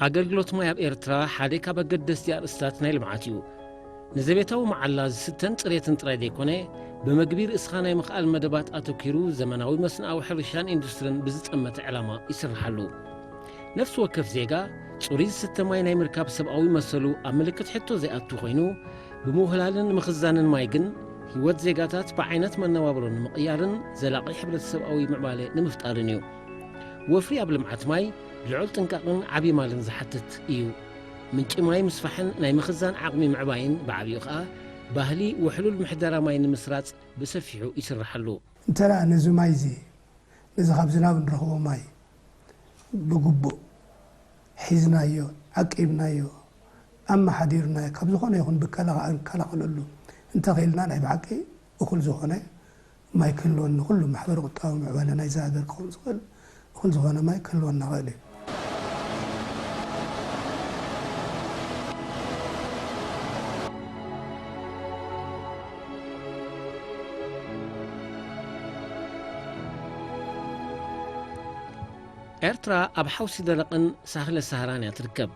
ኣገልግሎት ማይ ኣብ ኤርትራ ሓደ ካብ ኣገደስቲ ኣርእስታት ናይ ልምዓት እዩ። ንዘቤታዊ መዓላ ዝስተን ጽሬትን ጥራይ ዘይኮነ፣ ብመግቢ ርእስኻ ናይ ምኽኣል መደባት ኣተኲሩ ዘመናዊ መስንኣዊ ሕርሻን ኢንዱስትርን ብዝጠመተ ዕላማ ይስርሓሉ። ነፍሲ ወከፍ ዜጋ ጽሩይ ዝስተ ማይ ናይ ምርካብ ሰብኣዊ መሰሉ ኣብ ምልክት ሕቶ ዘይኣቱ ኮይኑ፣ ብምውህላልን ምኽዛንን ማይ ግን ህይወት ዜጋታት ብዓይነት መነባብሮ ንምቕያርን ዘላቒ ሕብረተሰብኣዊ ምዕባለ ንምፍጣርን እዩ። ወፍሪ ኣብ ልምዓት ማይ ልዑል ጥንቃቕን ዓቢ ማልን ዝሓትት እዩ። ምንጪ ማይ ምስፋሕን ናይ ምኽዛን ዓቕሚ ምዕባይን ብዓቢኡ ኸኣ ባህሊ ውሕሉል ምሕደራ ማይ ንምስራጽ ብሰፊሑ ይስርሓሉ። እንተ ደኣ ነዚ ማይ እዚ፣ ነዚ ካብ ዝናብ ንረኽቦ ማይ ብግቡእ ሒዝናዮ፣ ዓቂብናዮ፣ ኣመሓዲርናዮ፣ ካብ ዝኾነ ይኹን ብከላ ንከላኸለሉ እንተኽኢልና፣ ናይ ብሓቂ እኹል ዝኾነ ማይ ክህልወና፣ ኩሉ ማሕበረ ቁጠባዊ ምዕባለ ናይዛ ሃገር ክኸውን ዝኽእል እኹል ዝኾነ ማይ ክህልወና ይኽእል እዩ። ኤርትራ ኣብ ሓውሲ ደረቕን ሳህለ ሰሃራን እያ ትርከብ።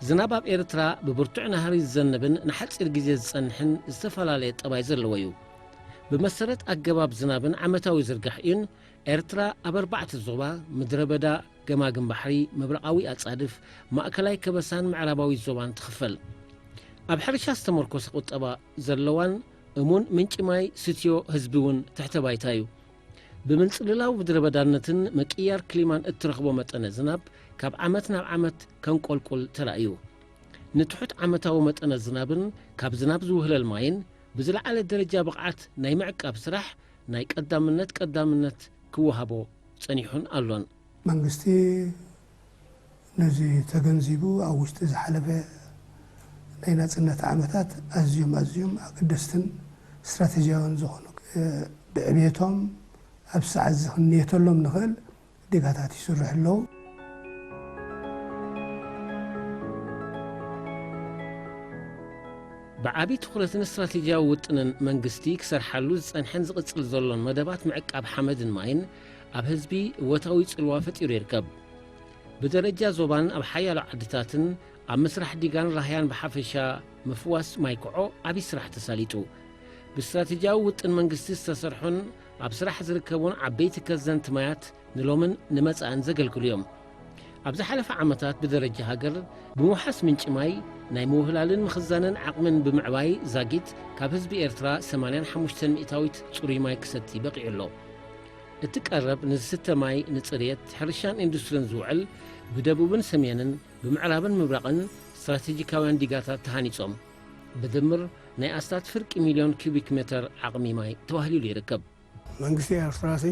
ዝናብ ኣብ ኤርትራ ብብርቱዕ ናህሪ ዝዘንብን ንሓጺር ግዜ ዝጸንሕን ዝተፈላለየ ጠባይ ዘለዎ እዩ። ብመሰረት ኣገባብ ዝናብን ዓመታዊ ዝርጋሕኡን፣ ኤርትራ ኣብ ኣርባዕተ ዞባ፣ ምድረ በዳ፣ ገማግም ባሕሪ፣ ምብራቓዊ ኣጻድፍ፣ ማእከላይ ከበሳን ምዕራባዊ ዞባን ትኽፈል። ኣብ ሕርሻ ዝተመርኮሰ ቁጠባ ዘለዋን እሙን ምንጪ ማይ ስትዮ ህዝቢ እውን ትሕተ ባይታ እዩ። ብምንጽልላው ምድረ በዳነትን ምቅያር ክሊማን እትረኽቦ መጠነ ዝናብ ካብ ዓመት ናብ ዓመት ከንቆልቁል ተራእዩ። ንትሑት ዓመታዊ መጠነ ዝናብን ካብ ዝናብ ዝውህለል ማይን ብዝለዓለ ደረጃ ብቕዓት ናይ ምዕቃብ ስራሕ ናይ ቀዳምነት ቀዳምነት ክወሃቦ ጸኒሑን ኣሎን። መንግስቲ ነዚ ተገንዚቡ ኣብ ውሽጢ ዝሓለፈ ናይ ናጽነት ዓመታት ኣዝዮም ኣዝዮም ኣገደስትን ስትራተጂያውን ዝኾኑ፣ እ፣ ብዕብየቶም ኣብ ሰዓት እዚ ክንየተሎም ንኽእል ዲጋታት ይስርሑ ኣለዉ። ብዓቢ ትኹረትን ስትራቴጂያዊ ውጥንን መንግስቲ ክሰርሓሉ ዝጸንሐን ዝቕጽል ዘሎን መደባት ምዕቃብ ሓመድን ማይን ኣብ ህዝቢ እወታዊ ጽልዋ ፈጢሩ ይርከብ። ብደረጃ ዞባን ኣብ ሓያሎ ዓድታትን ኣብ ምስራሕ ዲጋን ራህያን ብሓፈሻ ምፍዋስ ማይ ኮዖ ዓቢ ስራሕ ተሳሊጡ። ብስትራቴጂያዊ ውጥን መንግስቲ ዝተሰርሑን ኣብ ስራሕ ዝርከቡን ዓበይቲ ከዘንቲ ማያት ንሎምን ንመጻእን ዘገልግሉ እዮም። ኣብ ዝሓለፈ ዓመታት ብደረጃ ሃገር ብምውሓስ ምንጪ ማይ ናይ ምውህላልን ምኽዛንን ዓቕምን ብምዕባይ ዛጊት ካብ ህዝቢ ኤርትራ ሰማንያን ሓሙሽተን ሚእታዊት ጽሩይ ማይ ክሰቲ በቒዑ ኣሎ። እቲ ቀረብ ንዝስተ ማይ፣ ንጽሬት፣ ሕርሻን ኢንዱስትሪን ዝውዕል ብደቡብን ሰሜንን ብምዕራብን ምብራቕን ስትራቴጂካውያን ዲጋታት ተሃኒጾም ብድምር ናይ ኣስታት ፍርቂ ሚልዮን ኪዩቢክ ሜተር ዓቕሚ ማይ ተዋህሊሉ ይርከብ። መንግስቲ ኤርትራሲ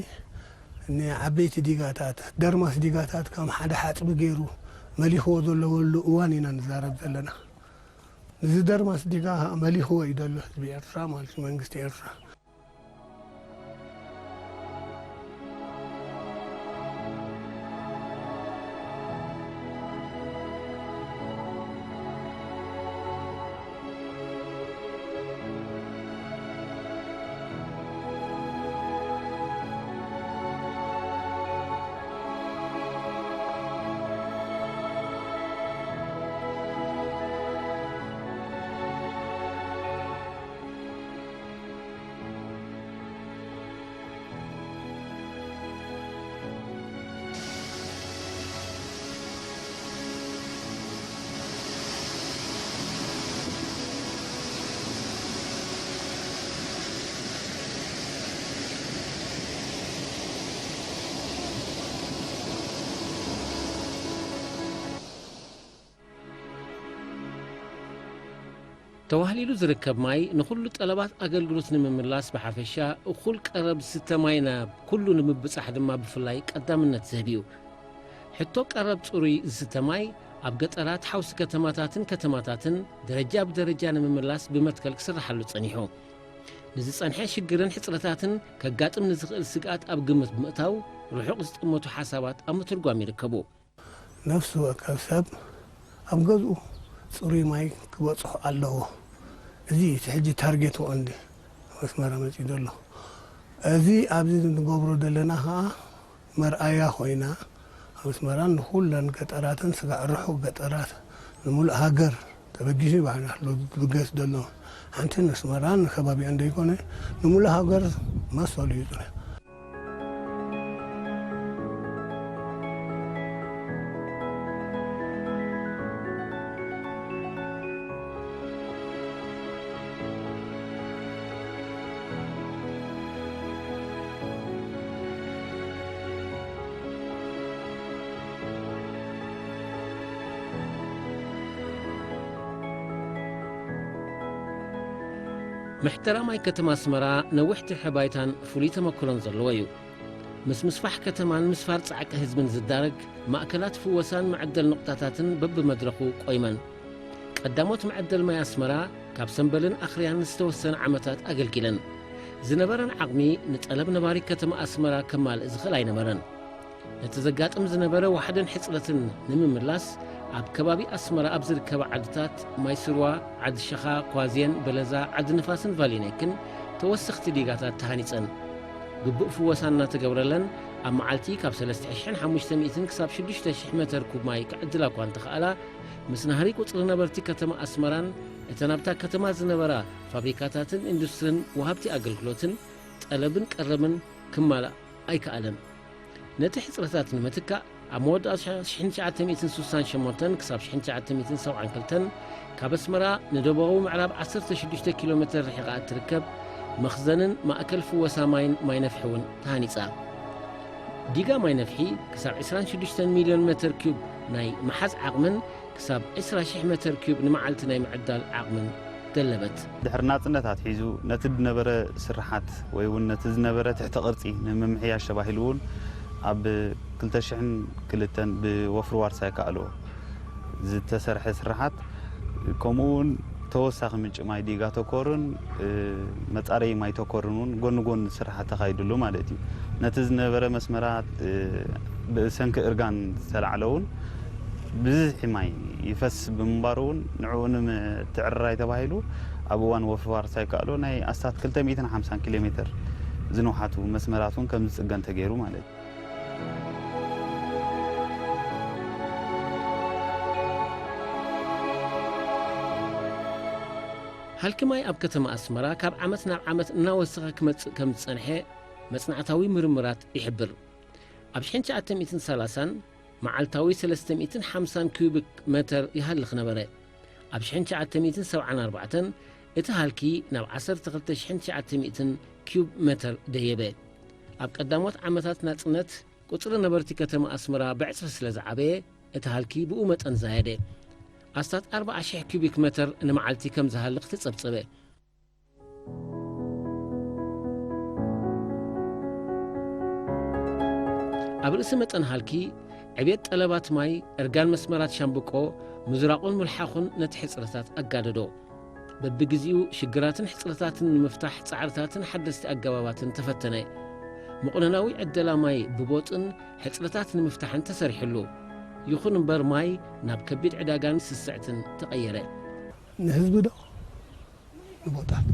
ንዓበይቲ ዲጋታት፣ ደርማስ ዲጋታት ከም ሓደ ሓጽቢ ገይሩ መሊኽዎ ዘለወሉ እዋን ኢና ንዛረብ ዘለና። እዚ ደርማስ ዲጋ መሊኽዎ እዩ ዘሎ ህዝቢ ኤርትራ ማለት እዩ፣ መንግስቲ ኤርትራ። ተዋህሊሉ ዝርከብ ማይ ንኹሉ ጠለባት ኣገልግሎት ንምምላስ ብሓፈሻ፣ እኹል ቀረብ ዝስተ ማይ ናብ ኩሉ ንምብጻሕ ድማ ብፍላይ ቀዳምነት ዝህብ እዩ። ሕቶ ቀረብ ጽሩይ ዝስተ ማይ ኣብ ገጠራት፣ ሓውሲ ከተማታትን ከተማታትን ደረጃ ብደረጃ ንምምላስ ብመትከል ክስርሓሉ ጸኒሑ። ንዝጸንሐ ሽግርን ሕጽረታትን ከጋጥም ንዝኽእል ስግኣት ኣብ ግምት ብምእታው፣ ርሑቕ ዝጥመቱ ሓሳባት ኣብ ምትርጓም ይርከቡ። ነፍሲ ወከፍ ሰብ ኣብ ገዝኡ ጽሩይ ማይ ክበጽሖ ኣለዎ። እዚ እቲ ሕጂ ታርጌት ቀንዲ መስመር መጺኡ ዘሎ። እዚ ኣብዚ ንገብሮ ዘለና ኸኣ መርኣያ ኮይና፣ ኣስመራን ንኹለን ገጠራትን ስጋዕ ርሑቕ ገጠራት ንምሉእ ሃገር ተበጊሱ ይበሃል ኣሎ። ብገስ ዘሎ ሓንቲ ንኣስመራን ንከባቢኣን ዘይኮነ ንምሉእ ሃገር መሰሉ እዩ ጽኑሕ። ምሕደራ ማይ ከተማ ኣስመራ ነዊሕ ትርሒ ባይታን ፍሉይ ተመክሮን ዘለዎ እዩ። ምስ ምስፋሕ ከተማን ምስፋር ጻዕቂ ህዝብን ዝዳረግ ማእከላት ፍወሳን መዐደል ንቑጣታትን በብመድረኹ ቆይመን። ቀዳሞት መዐደል ማይ ኣስመራ ካብ ሰምበልን ኣኽርያን ዝተወሰነ ዓመታት ኣገልጊለን። ዝነበረን ዓቕሚ ንጠለብ ነባሪ ከተማ ኣስመራ ከማልእ ዝኽእል ኣይነበረን። ነቲ ዘጋጥም ዝነበረ ዋሕድን ሕጽረትን ንምምላስ፣ ኣብ ከባቢ ኣስመራ ኣብ ዝርከባ ዓድታት ማይ ስርዋ፣ ዓዲ ሸኻ፣ ኳዝየን፣ በለዛ፣ ዓዲ ንፋስን ቫሊኔክን ተወሰኽቲ ዲጋታት ተሃኒጸን። ግቡእ ፍወሳ እናተገብረለን፣ ኣብ መዓልቲ ካብ ሰለስተ ሽሕን ሓሙሽተ ሚእትን ክሳብ ሽዱሽተ ሽሕ መተር ኩብ ማይ ክዕድላ እኳ እንተኸኣላ፣ ምስ ናህሪ ቁጽሪ ነበርቲ ከተማ ኣስመራን እተን ኣብታ ከተማ ዝነበራ ፋብሪካታትን ኢንዱስትሪን ወሃብቲ ኣገልግሎትን ጠለብን ቀረብን ክማላእ ኣይከኣለን። ነቲ ሕጽረታት ንምትካእ፣ ኣብ መወዳእታ ሽሕን ትሽዓተ ሚእትን ስሳን ሸሞንተን ክሳብ ሽሕን ትሽዓተ ሚእትን ሰብዓን ክልተን ካብ ኣስመራ ንደቡባዊ ምዕራብ ዓሰርተ ሽዱሽተ ኪሎ ሜተር ርሒቓ እትርከብ መኽዘንን ማእከል ፍወሳ ማይን ማይ ነፍሒ እውን ተሃኒጻ። ዲጋ ማይ ነፍሒ ክሳብ ዕስራን ሽዱሽተን ሚልዮን ሜተር ኪዩብ ናይ ምሓዝ ዓቕምን ክሳብ ዕስራ ሽሕ ሜተር ኪዩብ ንመዓልቲ ናይ ምዕዳል ዓቕምን ደለበት። ድሕሪ ናጽነት ኣትሒዙ ነቲ ዝነበረ ስርሓት ወይ እውን ነቲ ዝነበረ ትሕተ ቅርጺ ንምምሕያሽ ተባሂሉ እውን ኣብ ክልተ ሽሕን ክልተን ብወፍሪ ዋርሳይ ከኣሎ ዝተሰርሐ ስርሓት፣ ከምኡ እውን ተወሳኺ ምንጪ ማይ ዲጋ ተኮርን፣ እ፣ መጻረዪ ማይ ተኮርን እውን ጎኒ ጎኒ ስርሓት ተኻይድሉ ማለት እዩ። ነቲ ዝነበረ መስመራት፣ እ፣ ብሰንኪ እርጋን ዝተላዕለ እውን ብዝሒ ማይ ይፈስ ብምንባሩ እውን ንዕኡ ንምትዕርራይ ተባሂሉ ኣብ እዋን ወፍሪ ዋርሳይ ከኣሎ ናይ ኣስታት ክልተ ሚእትን ሓምሳን ኪሎ ሜተር ዝንውሓቱ መስመራት እውን ከም ዝጽገን ተገይሩ ማለት እዩ። ሃልኪ ማይ ኣብ ከተማ ኣስመራ ካብ ዓመት ናብ ዓመት እናወሰኸ ክመጽእ ከም ዝጸንሐ መጽናዕታዊ ምርምራት ይሕብር። ኣብ ሽሕን ትሽዓተ ሚእትን ሰላሳን መዓልታዊ ሰለስተ ሚእትን ሓምሳን ኪዩቢክ መተር ይሃልኽ ነበረ። ኣብ ሽሕን ትሽዓተ ሚእትን ሰብዓን ኣርባዕተን እቲ ሃልኪ ናብ ዓሰርተ ክልተ ሽሕን ትሽዓተ ሚእትን ኪዩብ መተር ደየበ። ኣብ ቀዳሞት ዓመታት ናጽነት፣ ቁጽሪ ነበርቲ ከተማ ኣስመራ ብዕጽፊ ስለ ዝዓበየ፣ እቲ ሃልኪ ብኡ መጠን ዛየደ። ኣስታት ኣርብዓ ሽሕ ኪዩቢክ መተር ንመዓልቲ ከም ዝሃልኽ ተጸብጸበ። ኣብ ርእሲ መጠን ሃልኪ፣ ዕብየት ጠለባት ማይ፣ እርጋን መስመራት ሻምብቆ፣ ምዝራቑን ምልሓኹን ነቲ ሕጽረታት ኣጋደዶ። በብግዜኡ ሽግራትን ሕጽረታትን ንምፍታሕ ጻዕርታትን ሓደስቲ ኣገባባትን ተፈተነ። መቑነናዊ ዕደላ ማይ ብቦጥን ሕጽረታት ንምፍታሕን ተሰሪሕሉ። ይኹን እምበር ማይ ናብ ከቢድ ዕዳጋን ስስዕትን ተቐየረ። ንህዝቢ ዶ ንቦጣት?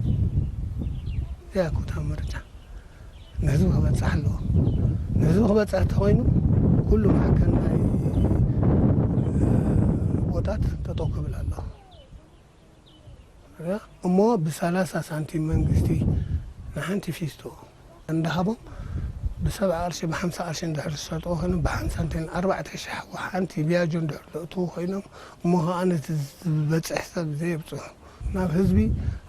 እዚኣ እኮ እታ ምርጫ ንህዝቢ ክበጽሕ ኣለዎ። ንህዝቢ ክበጽሕ እንተኾይኑ ኩሉ ማዕከን ናይ፣ እ፣ ቦጣት ጠጠው ክብል ኣለዎ። እሞ ብሰላሳ ሳንቲም መንግስቲ ንሓንቲ ፊስቶ እንዳሃቦም ብሰብዓ ቅርሺ ብሓምሳ ቅርሺ እንድሕር ዝሸጥዎ ኮይኑ ብሓምሳ ሳንቲም ኣርባዕተ ሽሕ ሓንቲ ቢያጆ እንድሕር ዘእትዉ ኮይኖም እሞ ከዓ ነቲ ዝበፅሕ ሰብ ዘየብፅሑ ናብ ህዝቢ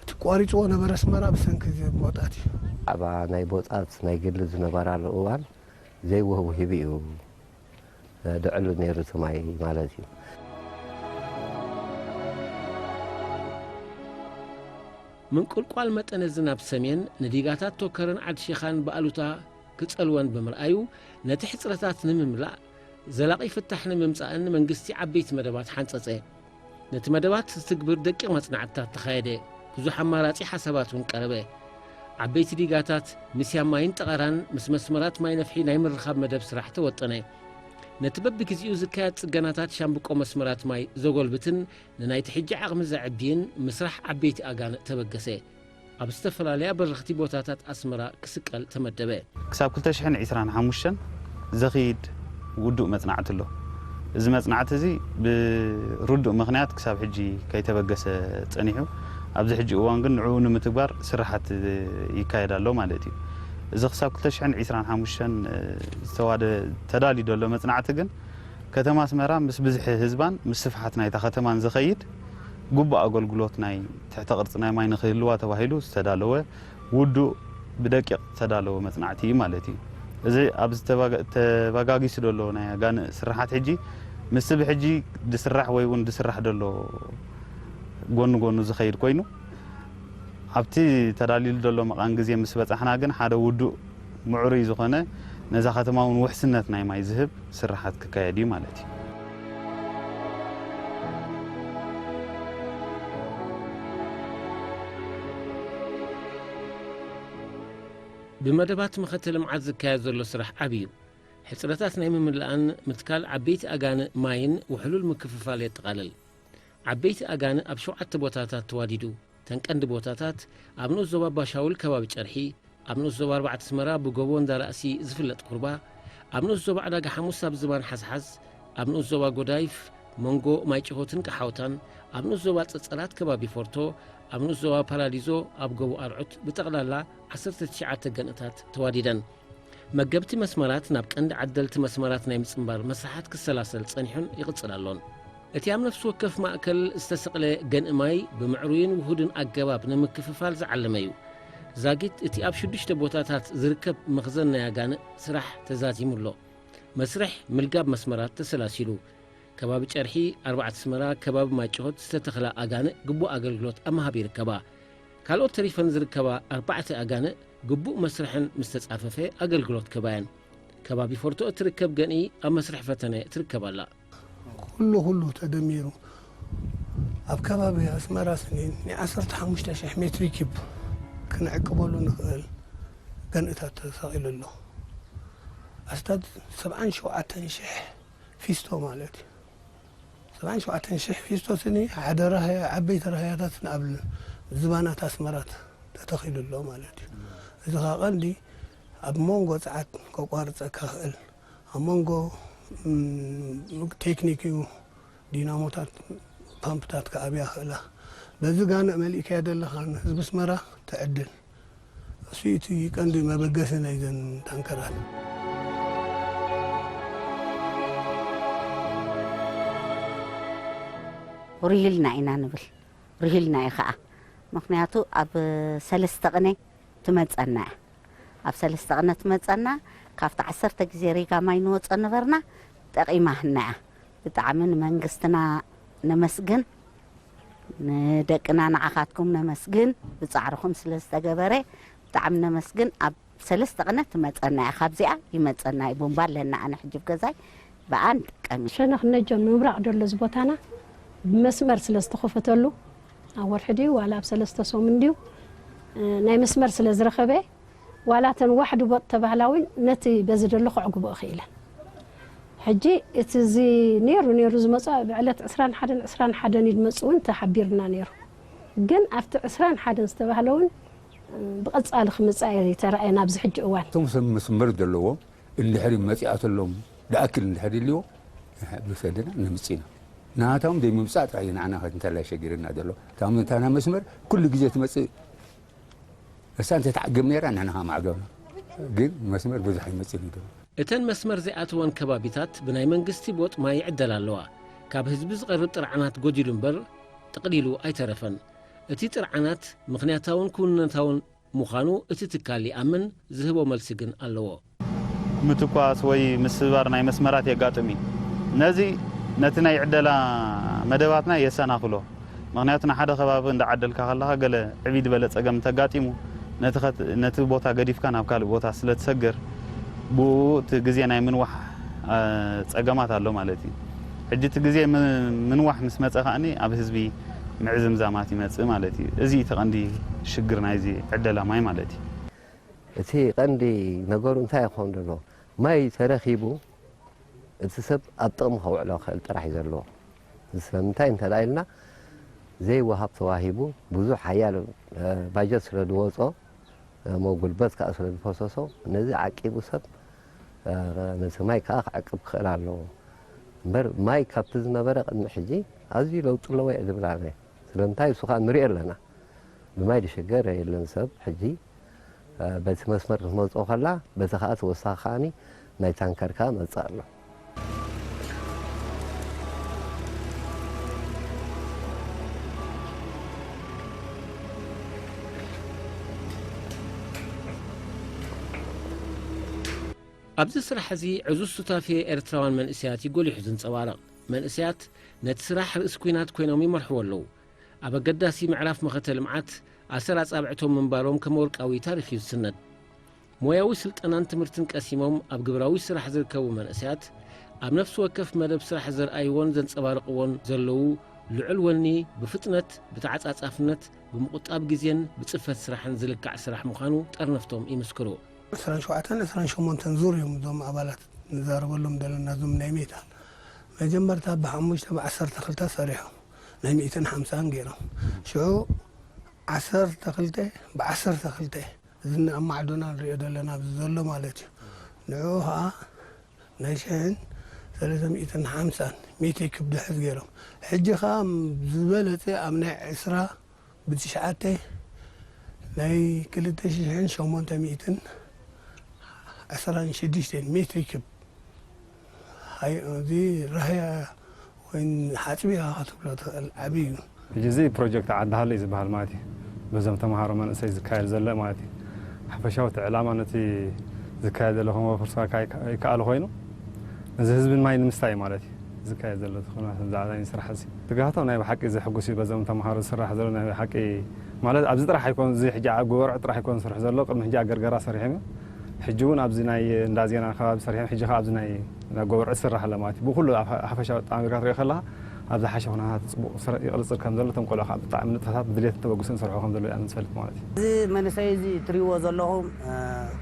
እቲ ቋሪፅዎ ነበረ ኣስመራ ብሰንኪ እዚ ቦጣት እዩ። ብዛዕባ ናይ ቦጣት ናይ ግሊ ዝነበራሉ እዋን ዘይወህውሂቡ እዩ። ድዕሉ ነይሩ እቲ ማይ ማለት እዩ። ምንቁልቋል መጠነ ዝናብ ሰሜን ንዲጋታት ቶከርን ዓዲ ሸኻን ብኣሉታ ክጸልወን ብምርኣዩ፣ ነቲ ሕጽረታት ንምምላእ ዘላቒ ፍታሕ ንምምጻእን መንግስቲ ዓበይቲ መደባት ሓንጸጸ። ነቲ መደባት ዝትግብር ደቂቕ መጽናዕትታት ተኻየደ። ብዙሕ ኣማራጺ ሓሳባት እውን ቀረበ። ዓበይቲ ዲጋታት፣ ምስያ ማይን ጠቐራን ምስ መስመራት ማይ ነፍሒ ናይ ምርኻብ መደብ ስራሕ ተወጠነ። ነቲ በብግዜኡ ዝካየድ ጽገናታት ሻምብቆ መስመራት ማይ ዘጎልብትን ንናይቲ ሕጂ ዓቕሚ ዘዕብይን ምስራሕ ዓበይቲ ኣጋንእ ተበገሰ። ኣብ ዝተፈላለያ በረኽቲ ቦታታት ኣስመራ ክስቀል ተመደበ። ክሳብ ክልተ ሽሕን ዕስራን ሓሙሽተን ዘኽይድ ውዱእ መጽናዕቲ ኣሎ። እዚ መጽናዕቲ እዚ ብርዱእ ምኽንያት ክሳብ ሕጂ ከይተበገሰ ጸኒሑ፣ ኣብዚ ሕጂ እዋን ግን ንዕኡ ንምትግባር ስራሓት ይካየድ ኣሎ ማለት እዩ። እዚ ክሳብ ክልተ ሽሕን ዕስራን ሓሙሽተን ዝተዋደ ተዳልዩ ዘሎ መጽናዕቲ ግን ከተማ ኣስመራ ምስ ብዝሒ ህዝባን ምስ ስፍሓት ናይታ ከተማን ዝኸይድ ግቡእ ኣገልግሎት ናይ ትሕተ ቅርጺ ናይ ማይ ንክህልዋ ተባሂሉ ዝተዳለወ ውዱእ ብደቂቕ ዝተዳለወ መጽናዕቲ እዩ ማለት እዩ። እዚ ኣብዚ ተባጋ- ተባጋጊሱ ዘሎ ናይ ኣጋንእ ስርሓት ሕጂ ምስ ብሕጂ ድስራሕ ወይ እውን ድስራሕ ዘሎ ጎኒ ጎኑ ዝኸይድ ኮይኑ ኣብቲ ተዳሊሉ ዘሎ መቓን ግዜ ምስ በጻሕና ግን ሓደ ውዱእ ምዕሩይ ዝኾነ ነዛ ከተማ እውን ውሕስነት ናይ ማይ ዝህብ ስርሓት ክካየድ እዩ ማለት እዩ። ብመደባት መኸተ ልምዓት ዝካየድ ዘሎ ስራሕ ዓብዩ ሕፅረታት ናይ ምምላእን ምትካል ዓበይቲ ኣጋንእ ማይን ውሕሉል ምክፍፋል የጠቓልል። ዓበይቲ ኣጋንእ ኣብ ሸውዓተ ቦታታት ተዋዲዱ። ተን ቀንዲ ቦታታት ኣብ ንኡስ ዞባ ባሻውል ከባቢ ጨርሒ፣ ኣብ ንኡስ ዞባ ኣርባዕተ ኣስመራ ብጎቦ እንዳራእሲ ዝፍለጥ ኩርባ፣ ኣብ ንኡስ ዞባ ዕዳጋ ሓሙስ ኣብ ዝባን ሓዝሓዝ፣ ኣብ ንኡስ ዞባ ጎዳይፍ መንጎ ማይጭሆትን ቀሓውታን፣ ኣብ ንኡስ ዞባ ጸጸራት ከባቢ ፎርቶ፣ ኣብ ንኡስ ዞባ ፓራዲዞ ኣብ ጎቦ ኣርዑት ብጠቕላላ ዓሰርተ ትሽዓተ ገንእታት ተዋዲደን። መገብቲ መስመራት ናብ ቀንዲ ዓደልቲ መስመራት ናይ ምጽንባር መስርሓት ክሰላሰል ጸኒሑን ይቕጽል ኣሎን። እቲ ኣብ ነፍሲ ወከፍ ማእከል ዝተሰቕለ ገንኢ ማይ ብምዕሩይን ውሁድን ኣገባብ ንምክፍፋል ዝዓለመ እዩ። ዛጊት እቲ ኣብ ሽዱሽተ ቦታታት ዝርከብ መኽዘን ናይ ኣጋንእ ስራሕ ተዛዚሙ ኣሎ። መስርሕ ምልጋብ መስመራት ተሰላሲሉ። ከባቢ ጨርሒ፣ ኣርባዕተ ኣስመራ፣ ከባቢ ማይጭሆት ዝተተኽላ ኣጋንእ ግቡእ ኣገልግሎት ኣብ ምሃብ ይርከባ። ካልኦት ተሪፈን ዝርከባ ኣርባዕተ ኣጋንእ ግቡእ መስርሐን ምስ ተጻፈፈ ኣገልግሎት ክህባ እየን። ከባቢ ፎርቶ እትርከብ ገንኢ ኣብ መስርሕ ፈተነ ትርከብ ኣላ። ኩሉ ኩሉ ተደሚሩ ኣብ ከባቢ ኣስመራ ስኒ ናይ ዓሰርተ ሓሙሽተ ሽሕ ሜትሪ ኪብ ክንዕቅበሉ ንኽእል ገንእታት ተሰቒሉ ኣሎ። ኣስታት ሰብዓን ሸውዓተን ሽሕ ፊስቶ ማለት እዩ። ሰብዓን ሸውዓተን ሽሕ ፊስቶ ስኒ ሓደ ራህያ ዓበይቲ ራህያታት ኣብ ዝባናት ኣስመራት ተተኺሉ ኣሎ ማለት እዩ። እዚ ኸዓ ቀንዲ ኣብ መንጎ ጸዓት ከቋርጸካ ኽእል ኣብ መንጎ ቴክኒክ እዩ። ዲናሞታት ፓምፕታት ክኣብያ ክእላ በዚ ጋንእ መሊእካዮ ዘለኻ ንህዝቢ ኣስመራ ትዕድል። እሱ እቲ ቀንዲ መበገሲ ናይዘን ታንከራት። ሪሂልና ኢና ንብል። ሪሂልና እዩ ከዓ። ምኽንያቱ ኣብ ሰለስተ ቅነ ትመፀና እያ። ኣብ ሰለስተ ቅነ ትመፀና። ካብቲ ዓሰርተ ግዜ ሪጋ ማይ ንወፀ ነበርና። ጠቒማህና እያ። ብጣዕሚ ንመንግስትና ነመስግን። ንደቅና ንዓኻትኩም ነመስግን። ብፃዕርኹም ስለ ዝተገበረ ብጣዕሚ ነመስግን። ኣብ ሰለስተ ቅነ ትመፀና እያ። ካብዚኣ ይመፀና እዩ። ቡምባ ኣለና። ኣነ ሕጂ ኣብ ገዛይ ብኣ ንጥቀም ኢና። ሸነኽ ነጆን ምብራቕ ደሎ እዚ ቦታና ብመስመር ስለ ዝተኸፈተሉ ኣብ ወርሒ ድዩ ዋላ ኣብ ሰለስተ ሰሙን ድዩ ናይ መስመር ስለ ዝረኸበ ዋላ እተን ዋሕዲ ቦጥ ተባህላ እውን ነቲ በዚ ደሎ ከዕግቦ እኽኢለን። ሕጂ እቲ እዚ ነይሩ ነይሩ ዝመፁ ብዕለት ዕስራን ሓደን ዕስራን ሓደን እዩ ዝመፁ እውን ተሓቢርና ነይሩ። ግን ኣብቲ ዕስራን ሓደን ዝተባህለ እውን ብቐጻሊ ክምጻእ እየ ተራእየ ናብዚ ሕጂ እዋን። እቶም ሰብ መስመር ዘለዎም እንድሕሪ መጺኣትሎም ድኣክል እንድሕሪ ኢልዎ ብሰደና ንምጽ ኢና። ናቶም ደይ ምምጻእ ጥራይ እዩ ንዓና እንተላይ ሸጊርና ዘሎ። እታ ምታና መስመር ኩሉ ግዜ ትመጽእ እሳ እንተትዓግብ ነይራ ንሕና ከ ምዓገብና። ግን መስመር ብዙሕ ኣይመጽእን እዩ ደሎ። እተን መስመር ዘይኣተወን ከባቢታት ብናይ መንግስቲ ቦጥ ማይ ይዕደላ ኣለዋ። ካብ ህዝቢ ዝቐርብ ጥርዓናት ጎዲሉ እምበር ጥቕሊሉ ኣይተረፈን። እቲ ጥርዓናት ምኽንያታውን ክውንነታውን ምዃኑ እቲ ትካል ይኣምን፣ ዝህቦ መልሲ ግን ኣለዎ። ምትኳስ ወይ ምስባር ናይ መስመራት የጋጥም እዩ። ነዚ ነቲ ናይ ዕደላ መደባትና የሰናኽሎ። ምኽንያቱ ንሓደ ከባቢ እንዳዓደልካ ከለኻ ገለ ዕብይ ዝበለ ጸገም እንተጋጢሙ ነቲ ከት- ነቲ ቦታ ገዲፍካ ናብ ካልእ ቦታ ስለ ትሰግር ብኡ እቲ ግዜ ናይ ምንዋሕ አ፣ ጸገማት ኣሎ ማለት እዩ። ሕጂ እቲ ግዜ ም- ምንዋሕ ምስ መጸ ከኣኒ ኣብ ህዝቢ ምዕዝምዛማት ይመጽእ ማለት እዩ። እዚ እቲ ቀንዲ ሽግር ናይዚ ዕደላ ማይ ማለት እዩ። እቲ ቀንዲ ነገሩ እንታይ ይኸውን ዘሎ ማይ ተረኺቡ እቲ ሰብ ኣብ ጥቕሚ ከውዕሎ ክእል ጥራሕ እዩ ዘለዎ። ስለምንታይ እንተ ኢልና ዘይወሃብ ተዋሂቡ ብዙሕ ሓያል ባጀት ስለ ዝወፆ እሞ ጉልበት ከዓ ስለ ዝፈሰሶ ነዚ ዓቂቡ ሰብ ነቲ ማይ ከዓ ክዕቅብ ክኽእል ኣለዎ። እምበር ማይ ካብቲ ዝነበረ ቅድሚ ሕጂ ኣዝዩ ለውጢ ኣለዎ እየ ዝብል ኣነ። ስለምንታይ እሱ ከዓ ንሪኦ ኣለና። ብማይ ዝሽገር የለን ሰብ ሕጂ። በቲ መስመር ክትመፅኦ ከላ በቲ ከዓ ተወሳኺ ከዓኒ ናይ ታንከር ከዓ መፅእ ኣሎ። ኣብዚ ስራሕ እዚ ዕዙዝ ሱታፌ ኤርትራውያን መንእሰያት እዩ ጎሊሑ ዝንጸባረቕ። መንእሰያት ነቲ ስራሕ ርእሲ ኲናት ኮይኖም ይመርሕዎ ኣለዉ። ኣብ ኣገዳሲ ምዕራፍ መኸተ ልምዓት ኣሰር ኣጻብዕቶም ምንባሮም ከም ወርቃዊ ታሪኽ እዩ ዝስነድ። ሞያዊ ስልጠናን ትምህርትን ቀሲሞም ኣብ ግብራዊ ስራሕ ዝርከቡ መንእሰያት ኣብ ነፍሲ ወከፍ መደብ ስራሕ ዘርኣይዎን ዘንጸባርቕዎን ዘለዉ ልዑል ወኒ ብፍጥነት፣ ብተዓጻጻፍነት፣ ብምቑጣብ ግዜን ብጽፈት ስራሕን ዝልካዕ ስራሕ ምዃኑ ጠርነፍቶም ይምስክሩ። ዕስራን ሸውዓተን ዕስራን ሸሞንተን ዙር እዮም እዞም ኣባላት ንዛረበሎም ዘለና እዞም ናይ ሜታ። መጀመርታ ብሓሙሽተ ብዓሰርተ ክልተ ሰሪሖም ናይ ሚእትን ሓምሳን ገይሮም ሽዑ ዓሰርተ ክልተ ብዓሰርተ ክልተ እዚ ኣብ ማዕዶና ንሪኦ ዘለና ኣብዚ ዘሎ ማለት እዩ። ንዕኡ ከዓ ናይ ሽሕን ሰለስተ ሚእትን ሓምሳን ሜትሪ ክብ ድሕዝ ገይሮም ሕጂ ከዓ ዝበለፀ ኣብ ናይ ዕስራ ብትሽዓተ ናይ ክልተ ሽሕን ሸሞንተ ሚእትን ዕስራን ሽዱሽተን ሜትሪ ክብ እዚ ራህያ ወይ ሓፅቢ ኢኻ ክትብሎ ትኽእል ዓብዪ እዩ። ሕጂ እዚ ፕሮጀክት ዓዲ ሃሎ እዩ ዝበሃል ማለት እዩ። በዞም ተምሃሮ መንእሰይ ዝካየድ ዘሎ ማለት እዩ። ሓፈሻዊ እቲ ዕላማ ነቲ ዝካየድ ዘሎ ከመፍርሶ ይከኣል ኮይኑ ነዚ ህዝቢ ማይ ንምስታይ ማለት እዩ ዝካየድ ዘሎ እቲ ኩነታት ብዛዕባ ናይ ስራሕ እዚ ትግሃቶም ናይ ብሓቂ ዘሕጉስ እዩ። በዞም ተምሃሮ ዝስራሕ ዘሎ ናይ ብሓቂ ማለት ኣብዚ ጥራሕ ኣይኮን እዚ ሕጂ ኣብ ጎበርዕ ጥራሕ ኣይኮን ዝሰርሑ ዘሎ ቅድሚ ሕጂ ኣብ ገርገራ ሰሪሖም እዮም። ሕጂ እውን ኣብዚ ናይ እንዳ ዜና ከባቢ ሰሪሖም ሕጂ ከዓ ኣብዚ ናይ ናይ ጎበርዕ ዝስራሕ ኣሎ ማለት እዩ። ብኩሉ ኣብ ሓፈሻዊ ኣጣሚርካ ትሪኦ ከለካ ኣብ ዝሓሸ ኩነታት ፅቡቅ ይቅፅል ከም ዘሎ እቶም ቆልዑ ከዓ ብጣዕሚ ንጥፈታት ብድሌትን ተበግሶን ይሰርሑ ከም ዘለዉ ኢና ንፈልጥ ማለት እዩ። እዚ መንእሰይ እዚ ትሪእዎ ዘለኹም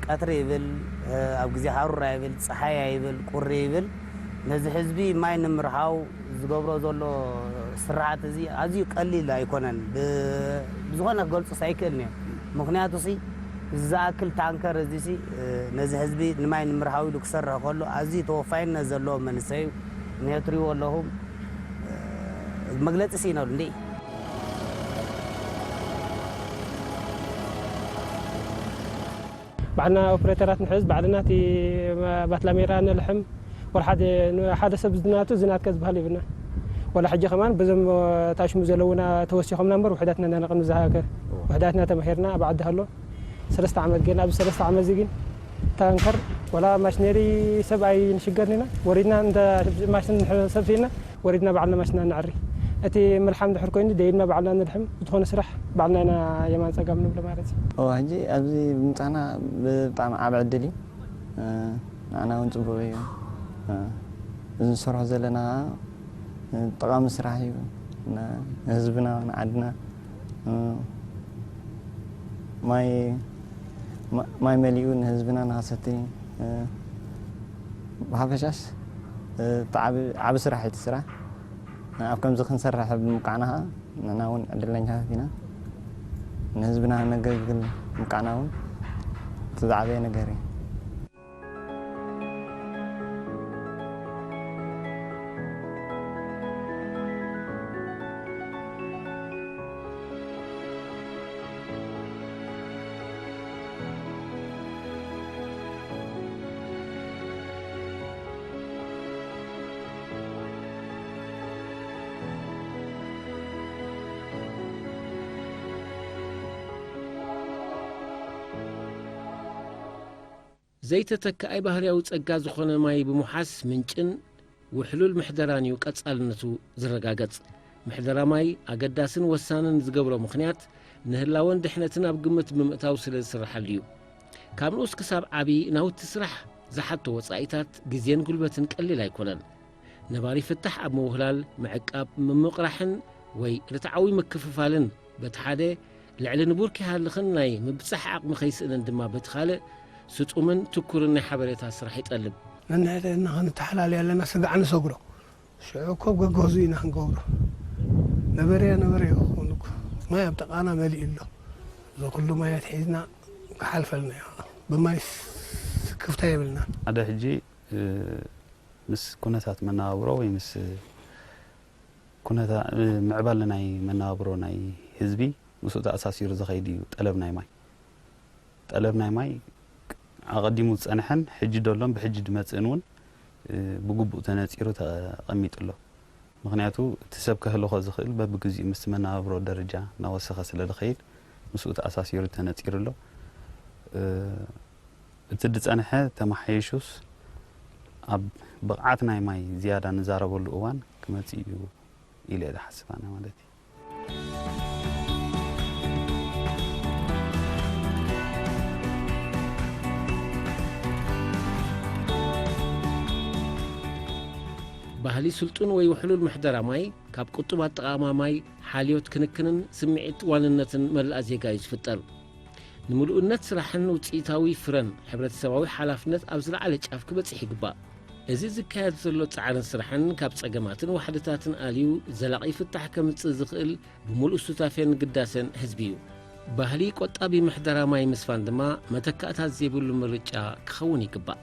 ቀትሪ ይብል፣ ኣብ ግዜ ሃሩር ኣይብል፣ ፀሓይ ኣይብል፣ ቁሪ ይብል ነዚ ህዝቢ ማይ ንምርሃው ዝገብሮ ዘሎ ስርሓት እዚ ኣዝዩ ቀሊል ኣይኮነን። ብዝኾነ ክገልጾስ ኣይክእልን እየ። ምኽንያቱ ሲ ዝኣክል ታንከር እዚ ሲ ነዚ ህዝቢ ንማይ ንምርሃው ኢሉ ክሰርሕ ከሎ ኣዝዩ ተወፋይነት ዘለዎ መንእሰይ እዩ። ንየ ትሪእዎ ኣለኹም መግለጺ ሲ ይነሉ እንዴ። ባዕልና ኦፕሬተራት ንሕዝ፣ ባዕልና እቲ ባትላሜራ ነልሕም፣ ወላ ሓደ ሰብ ዝናቱ ዝናትካ ዝበሃል የብልና። ወላ ሕጂ ከማን በዞም ታሽሙ ዘለውና ተወሲኾምና እምበር ውሕዳትና እንዳነቐን ዝሃገር ውሕዳትና ተማሂርና ኣብ ዓዲ ሃሎ ሰለስተ ዓመት ገይርና። ኣብዚ ሰለስተ ዓመት እዚ ግን ታንከር ወላ ማሽነሪ ሰብ ኣይንሽገርን ኢና። ወሪድና እንተ ማሽን ሰብሲና ወሪድና ባዕልና ማሽና ነዕሪ። እቲ ምልሓም ድሕር ኮይኑ ደይድና ባዕልና ንልሕም፣ ዝኾነ ስራሕ ባዕልና ኢና የማን ጸጋም ንብሎ ማለት እዩ። እወ፣ ሕጂ ኣብዚ ምምጻእና ብጣዕሚ ዓቢ ዕድል እዩ። ንዓና እውን ጽቡቕ እዩ። እዚ ንሰርሖ ዘለና ጠቓሚ ስራሕ እዩ። ንህዝብና፣ ንዓድና ማይ መሊኡ ንህዝብና ንኸሰቲ ብሓፈሻስ እቲ ዓቢ ስራሕ እዩ እቲ ስራሕ። ኣብ ከምዚ ክንሰርሕ ብምብቃዕና ከዓ ንሕና እውን ዕድለኛታት ኢና። ንህዝብና ነገልግል ምብቃዕና እውን እቲ ዝዓበየ ነገር እዩ። ዘይተተካኣይ ባህርያዊ ጸጋ ዝኾነ ማይ ብምውሓስ ምንጭን ውሕሉል ምሕደራን እዩ ቀጻልነቱ ዝረጋገጽ። ምሕደራ ማይ ኣገዳስን ወሳንን ዝገብሮ ምኽንያት ንህላወን ድሕነትን ኣብ ግምት ብምእታው ስለ ዝስርሓሉ እዩ። ካብ ንኡስ ክሳብ ዓቢ ናውቲ ስራሕ ዝሓቶ ወጻኢታት ግዜን ጉልበትን ቀሊል ኣይኮነን። ነባሪ ፍታሕ ኣብ ምውህላል፣ ምዕቃብ፣ ምምቕራሕን ወይ ርትዓዊ ምክፍፋልን በቲ ሓደ ልዕሊ ንቡር ኪሃልኽን ናይ ምብጻሕ ዓቕሚ ከይስእንን ድማ በቲ ካልእ ስጡምን ትኩርን ናይ ሓበሬታ ስራሕ ይጠልብ። ነንሕድሕድና ክንተሓላለይ ኣለና ስጋዕ ንሰግሮ። ሽዑ እኮ ገገዙ ኢና ክንገብሮ። ነበረያ ነበረያ ክኸውን እኮ። ማይ ኣብ ጥቓና መሊኡ ኣሎ። እዚ ኩሉ ማያት ሒዝና ክሓልፈልና እዩ። ብማይ ስክ ክፍታ የብልና። ሓደ ሕጂ ምስ ኩነታት መነባብሮ ወይ ምስ ኩነታ ምዕባለ ናይ መነባብሮ ናይ ህዝቢ ምስኡ ተኣሳሲሩ ዝኸይድ እዩ። ጠለብ ናይ ማይ ጠለብ ናይ ማይ ኣቐዲሙ ዝጸንሐን ሕጂ ደሎን ብሕጂ ድመጽእን እውን ብግቡእ ተነጺሩ ተቐሚጡ ኣሎ። ምኽንያቱ እቲ ሰብ ከህልኾ ዝኽእል በብግዚኡ ምስ መነባብሮ ደረጃ እናወሰኸ ስለ ዝኸይድ ምስኡ ተኣሳሲሩ ተነጺሩ ኣሎ። እቲ ዝጸንሐ ተመሓይሹስ ኣብ ብቕዓት ናይ ማይ ዝያዳ ንዛረበሉ እዋን ክመጽእ እዩ ኢለ እየ ዝሓስብ ኣነ ማለት እዩ። ባህሊ ስልጡን ወይ ውሕሉል ምሕደራ ማይ ካብ ቁጡብ ኣጠቓቕማ ማይ፣ ሓልዮት ክንክንን ስምዒት ዋንነትን መላእ ዜጋ እዩ ዝፍጠር። ንምሉእነት ስራሕን ውፅኢታዊ ፍረን ሕብረተሰባዊ ሓላፍነት ኣብ ዝለዓለ ጫፍ ክበፅሕ ይግባእ። እዚ ዝካየድ ዘሎ ፃዕርን ስራሕን ካብ ፀገማትን ዋሕድታትን ኣልዩ ዘላቒ ፍታሕ ከምፅእ ዝኽእል ብምሉእ ሱታፌን ግዳሴን ህዝቢ እዩ። ባህሊ ቆጣቢ ምሕደራ ማይ ምስፋን ድማ መተካእታት ዘይብሉ ምርጫ ክኸውን ይግባእ።